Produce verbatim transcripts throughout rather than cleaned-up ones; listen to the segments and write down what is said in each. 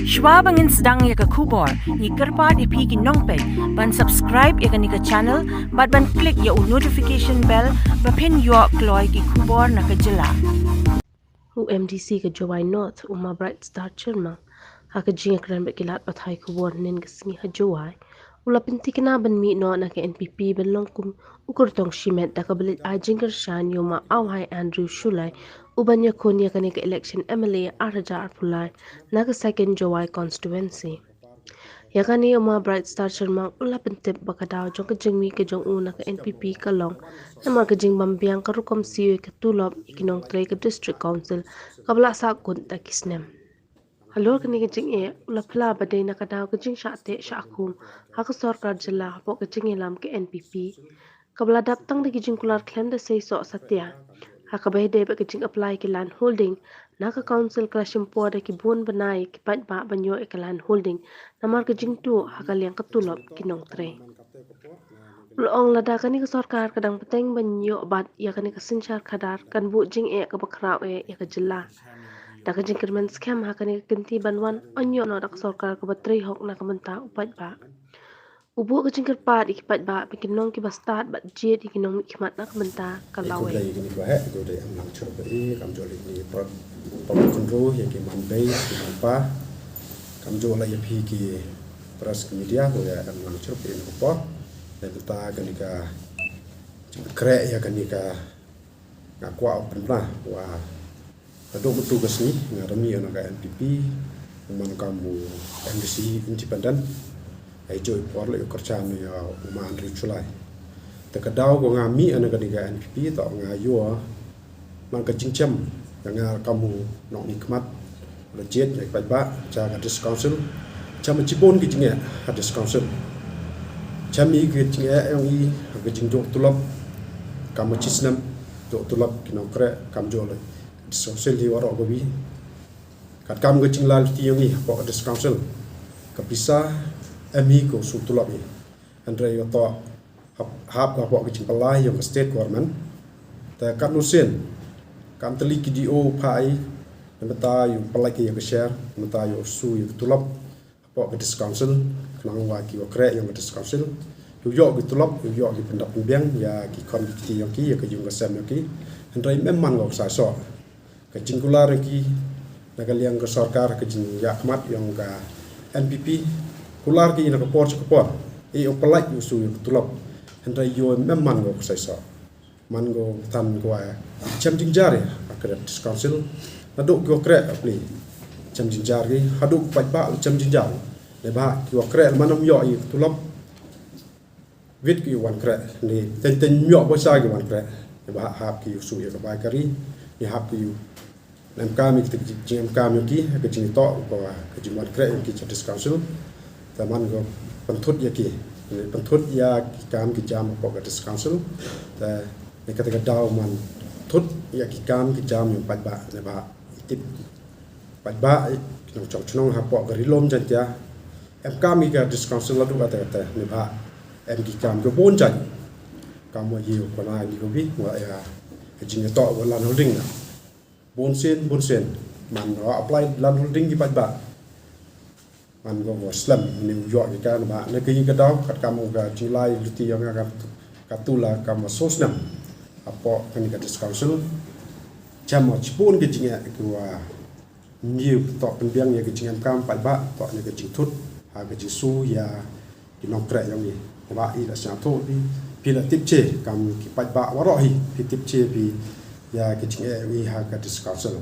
Shwa ba ngin sdang ïa ka khubor, ngi kyrpad ïa phi ki nongpeit ban subscribe ïa kane ka channel bad ban click ïa u notification bell ba phin ïoh kloi ki khubor na ka jylla. U M D C ka Jowai North, u Ma Bright Star Chyrmang, ha ka jingïakren bad ki lad pathai khubor hynnin ka sngi ha Jowai, u la pynthikna ban mih noh na ka N P P ban long kum u kyrtong shimet da kaba leit ai jingkyrshan ïa u Ma Awhai Andrew Shullai, u ban ïakhun ïa kane ka election M L A ar hajar arphew lai na ka second Jowai constituency. Ïa kane u Ma Bright Star Chyrmang u la pyntip ba ka daw jong ka jingmih ka jong u na ka N P P ka long namar ka jingbym biang ka rukom siew ïa ka tulop ïa ki nongtrei ka District Council kaba la sah kut da ki snem. Halor kane ka jingeh, u la phla ba dei na ka daw ka jingshah teh shah khum ha ka sorkar jylla hapoh ka jingïalam ka N P P, kaba la dap tang da ki jingkular khlem da seisoh satia, ha kaba ïadei bad ka jing-apply ki land holding na ka council ka la shim por da ki bun bnai ki paidbah ban ïoh ïa ka land holding namar ka jingtuh ha ka liang ka tulop ki nongtrei. U la ong lada kane ka sorkar ka dang bteng ban ïoh bat ïa kane ka synshar khadar, kan buh jingeh kaba khraw eh ïa ka jylla. Da ka jingkyrmen skhem ha kane ka kynti ban wan, yn ïoh noh da ka sorkar kaba trei hok na ka bynta u paidbah. U buh ka jingkyrpad ïa ki paidbah ba kin long kiba stad bad jied ïa ki nongmihkhmat na ka bynta ka lawei. Khublei ïa kine kiba heh, khublei, em lang shuh ba i, kam jolly ni prot, prot control ïa ki man bei, ki man pa. Kam jolly ïa phi ki press, ki media, khublei, em lang shuh ba i na ka por. Dei bynta kane ka jingkhreh ïa kane ka, nga kwah ban phla wa naduh mynta ka sngi nga da mih na ka N P P, u man kam u M D C independent. Ai joi por leh u kyrshan ïa u Ma Andrew Shullai. Te ka daw ko nga mih na kane ka N P P, to nga ïoh man ka jingchem ïa nga kam u nongmihkhmat, la jied ïa ki paidbah sha ka District Council. Chem shibun ki jingeh ha District Council. Chem i ki jingeh ïong i ha ka jingduh tulop, kam u shisnem duh tulop ki nongkhreh, kam jolly. District Council hi waroh kawi. Katkam ka jinglai luti ïong i hapoh ka District Council, ka pisa em hi ko shu tulop i. Hynrei ïoh to hap, hap hapoh ka jingpyllait ïong ka state government. Te katno sien, kam tylli ki D O pha i, namar ta ïoh pyllait ïa ka share, namar ta ïoh shu ïa ka tulop hapoh ka District Council, khnang wa kiwa khreh ïong ka District Council ïoh, ïoh ki tulop, ïoh, ïoh ki pyndap pynbiang ïa ki khon ki kti ïong ki, ïa ka ïung ka sem ïong ki. Hynrei mem man ko saisoh. Ka jingkular ki na ka liang ka sorkar, ka jingïakhmat ïong ka N P P, kular ki na ka por sha ka por. I ïoh pyllait ïoh shu ïa ka tulop. Hynrei ïoh mem man ko saisoh. Man ko than ko wa chem jingjar ïa ka District Council. Naduh kiwa khreh ka pli chem jingjar ki, haduh ki paidbah chem jingjar. Leh ba kiwa khreh man ym ïoh ïa ka tulop. Wit ki wan khreh, ni teng teng ym ïoh pisa ki wan khreh. Leh ba hap ki shu ïa ka bai ka ri, ni hap ki em kam ïa ki, em kam ïa ki, ka jingtoh ko ka jingwan khreh ïa ki cha District Council. Te man ko pynthut ïa ki, pynthut ïa ki kam ki jam ko ka District Council. Te ni kata ka daw man thut ïa ki kam ki jam ïong paidbah, leh ba i tip paidbah, ki nongchong chnong hapoh ka Ri Lum Jaiñtia. Em kam ïa ka District Council la duh kata kata, leh ba em ki kam ka bun jait. Kam wa ïa u pana ni ko bi wa ïa ka jingtoh wa land holding na. Bun sien, bun sien. Man wa apply land holding ki paidbah. Man ko wa slem ni u ïoh ki ka, ba na ka ïa ka daw katkam ka jinglai luti ïong ka, ka tula kam wa shu snem hapoh kani ka District Council. Chem wa shibun ka jingeh ki wa ni u toh pynbiang ïa ka jingem kam paidbah, toh ni ka jingthut ha ka jingsu ïa ki nongkhreh ïong i. Ba i la sngewthuh phi, phi la tip che kam ki paidbah waroh hi, phi tip che phi ïa ka jingeh ïong i ha ka District Council.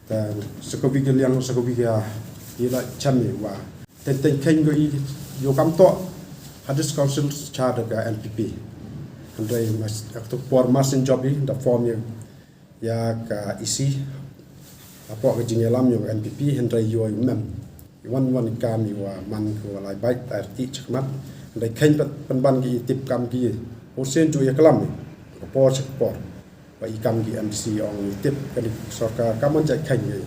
Te sa ka wi ka liang, sa ka wi ka i la chem i wa teng teng kheiñ ko i ïoh kam toh ha District Council cha da ka N P P. Hynrei mas, ha kato ka por mar sien jop i da form ïa ïa ka E C hapoh ka jingïalam ïong ka N P P, hynrei ïoh i mem. I wan wan i kam i wa man ko wa lai bait tai rti chakmat. Hynrei kheiñ pat pynban ki i tip kam ki. Bun sien ju ïa klam i ka por cha ka por. Wa i kam ki M D C ong i tip kani sorkar kam man jait kheiñ i.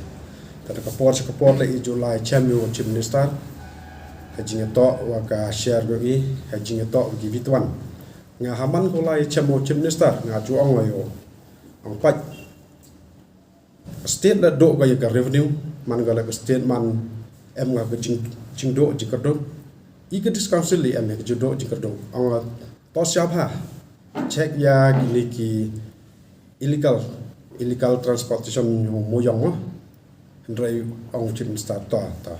Te da ka por cha ka por leh i ju lai chem i wa Chief Minister. Ha jingïatoh wa ka share ïong i, ha jingïatoh wa ki wit wan. Nga ha man ko lai chem wa Chief Minister, nga ju ong wa ïoh. Ong pait. State la duh ka ïa ka revenue, man ka la ka state man em nga ka jing, jingduk jingkyrduh. I ka District Council i em ka jingduk jingkyrduh. Ong la to sha pha check ïa kine ki illegal, illegal transportation yong mo yong mo. Hynrei ong Chief Minister to to.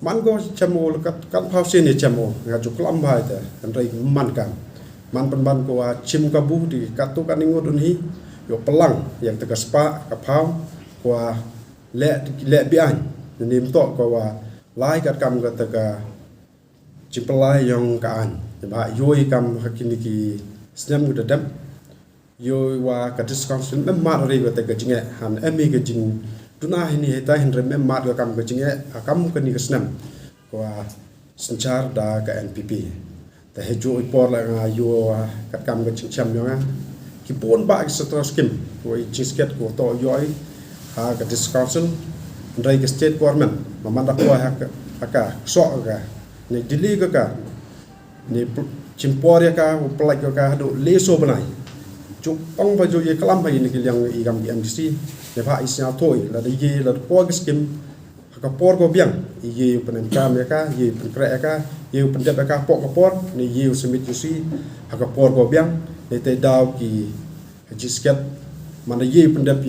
Man ko chemo lekat kan phau sini chemo nga ju klam bha ite. Hynrei man kan. Man pynban ko wa chim ka bu di katu kan ingut un hi. Yo pelang yang teka spa ka phau ko wa le le bian. Ni mto ko wa lai kat kam ka teka chimpelai yong ka an. Ba yoi kam hakini ki snem ko da dem. Yo wa ka District Council mem mat ri wa te ka jingeh han em hi ka jing tuna hini heta hynrei mem mat ka kam ka jingeh ha kam kani ka snem. Ko wa synchar da ka N P P. Te he ju i por la nga yo wa kat kam ka jingchem yong nga. Ki pun ba ki setra skim ko i jingsiket ko to yo i ha ka District Council. Hynrei ka state government ma man da ko ha ka ha ka sok ka ni dili ka ka ni pl- chimpor ïa ka u plak ïa ka hadu le so bnai. Ju ong ba ju ïa klam ba ini ki liang i kam ki M D C. Ne ba i snya thoi la da ye la da por ki skim ha ka por ko biang i ye u pynem kam ïa ka ye u pynkre ïa ka ye u pyndep ïa ka pok ka por ni ye u submit U C ha ka por ko biang. Ni te daw ki ha jisket man da ye u pyndep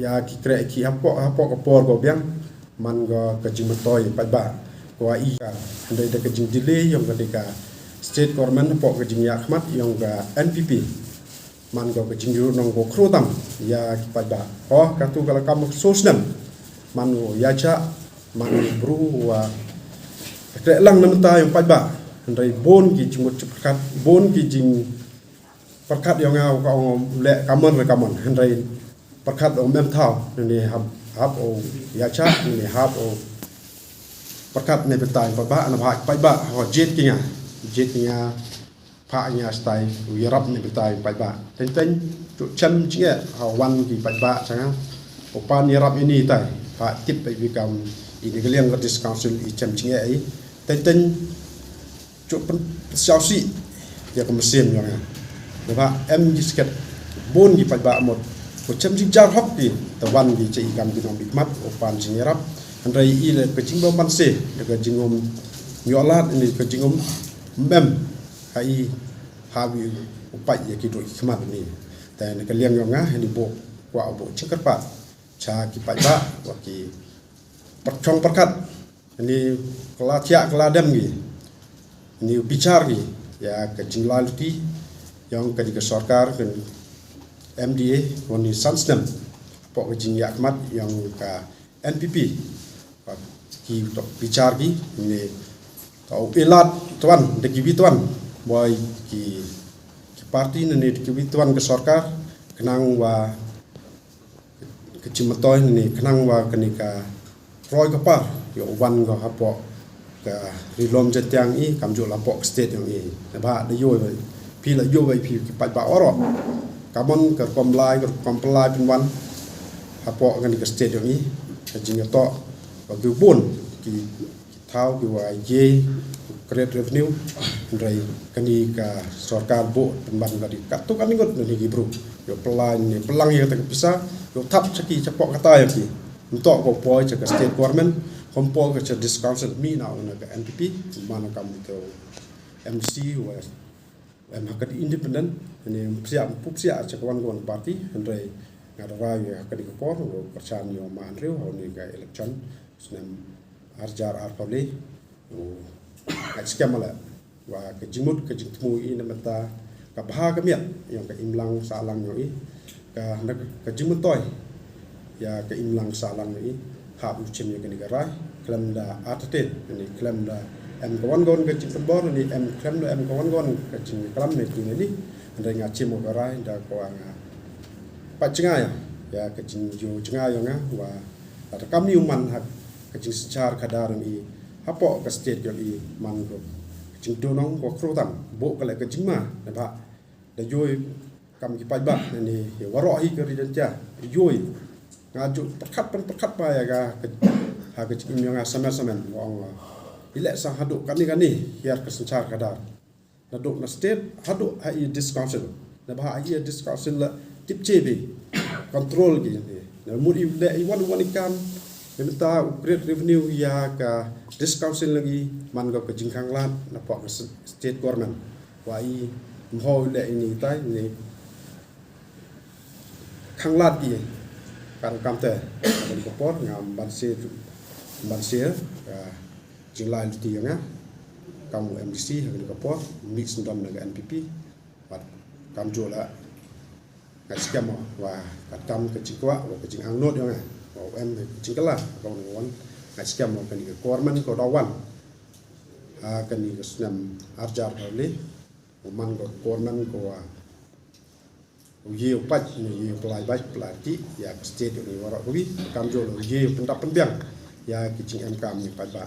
ïa ki kre ki ha pok ha pok ka por ko biang. Man ko ka jingmyntoi paidbah ko wa i ka hynrei da ka jingdelay yong ka dei ka state government hapoh ka jingïakhmat yong ka N P P. Man ko ka jingïarap nong ko khru tam ïa ki paidbah. Oh katu ka la kam so snem man ko ïa cha man ko bru wa ka treh lang na mynta yong paidbah. Hynrei bun ki jingmut jingpyrkhat bun ki jing pyrkhat ïa nga ka ong leh kamon re kamon hynrei pyrkhat ong mem thaw ni hap hap o ïa cha ni hap o pyrkhat ni betai pa ba na ba pa ba ho jet ki nga jet ki nga pa nga stai u yarap ni betai pa ba teng teng tu chem chinge ha wan ki pa ba changa o pan yarap ini tai pa tip pa bi kam ini geliang ka District Council i chem chinge ai teng teng Cuk pyn- pynsiaw sih ïa ka mynsiem jong nga. Naba em ji sket bun ki paidbah mut. Ko chem jingjar hok ki te wan ki cha i kam ki nong bikmat o pan jingïarap. Hynrei i le ka jingbym ban se da ka jingum ñiuh lad ni ka jingum mem ha i ha wi u pait ïa ki duk ki khmat ni. Te na ka liang jong nga ni bo kwah bo jingkyrpad cha ki paidbah wa ki pyrchong pyrkhat. Ni kala thiah kala dem gi ni bichar gi ïa ka jinglaluti ïong ka dei ka sorkar ka M D A ko ni san snem hapoh ka jingïakhmat ïong ka N P P. Ki to bichar gi ni to ilat tuan de ki bi tuan boi ki ki parti ne ni ki bi tuan ka sorkar khnang wa ka jingmyntoi ne khnang wa kane ka roi ka par ïa u wan ka hapoh ka ri lum jatiang i kam ju la poh ka state ïong i. Naba da ïoh phi la ïoh phi ki paidbah oro. Ka mon ka kom lai ka kom pelai pynwan hapoh kane ka state ïong i. Ka jingïatoh ka bun ki thaw ki wa ye create revenue. Hynrei kani ka sorkar bo pynban ka di katto katne ngut ne ki bru ïa pelai ne pelang ïa kata ka pisa ïa thap cha ki cha pok kata ïa ki. Ntok ko poi cha ka state government kom poi ka cha District Council mi na ka N P P mana kam to M C wa em ha ka independent ne psiah pupsiah cha ka wan ka wan party. Hynrei nga da rai ïa ka di ka por ko kerchan ïa ma hynriew ha ni ka election snem arjar arphaw le. Ka skhem la wa ka jingmut ka jingthmu i na mynta ka bha ka miat ïong ka imlang sahlang ïong i ka na ka jingmyntoi ïa ka imlang sahlang ïong i hap u chim ïa kani ka rai khlem da artatien ni khlem da em ka wan gon ka jingpynbor ni em khlem da em ka wan gon ka jingklam ni tu ni. Hynrei nga chim ka rai da ka wa nga pat jngai ïa ka jingjo jngai ïong nga wa da kam ni u man ha ka jingsynchar khadar ïong i hapoh ka state ïong i man ko ka jingdonong ko khrutam bo ka le ka jingma ne ba da joi kam ki paidbah ne ni ïa waroh hi ka ri Jaintia joi nga ju pyrkhat pyrkhat ba ïa ka ha ka jingim ïong nga samen samen wa ong i le sa haduh kani kani hiar ka synchar khadar. Na duk na state haduh ha i District Council. Na ba ha i District Council la tip che bi control ki ne na mut i le i wan wan i kam Te mynta u create revenue ïa ka District Council na ngi man ka jingkhanglad na pdeng ka state government. Wa i mho leh ini tai ni khanglad ki kan kam te. Ka por ngam ban share, ban share ka jinglai luti ïa nga kam u M D C ha ka por mih syndon na ka N P P. Bad kam jula nga skhem wa ka tam ka jingkwah wa ka jingangnud ïa nga wa em ka jingkylla ka wan. Nga skhem wa kani ka government ka daw wan ha kani ka snem arjar kali u man ka government ka wa u ye u pait, u ye u pynlait bait pynlait ki ïa ka state ïa ni waroh kawi. Kam jula u ye u pyndap pynbiang ïa ki jingem kam ni pait ba.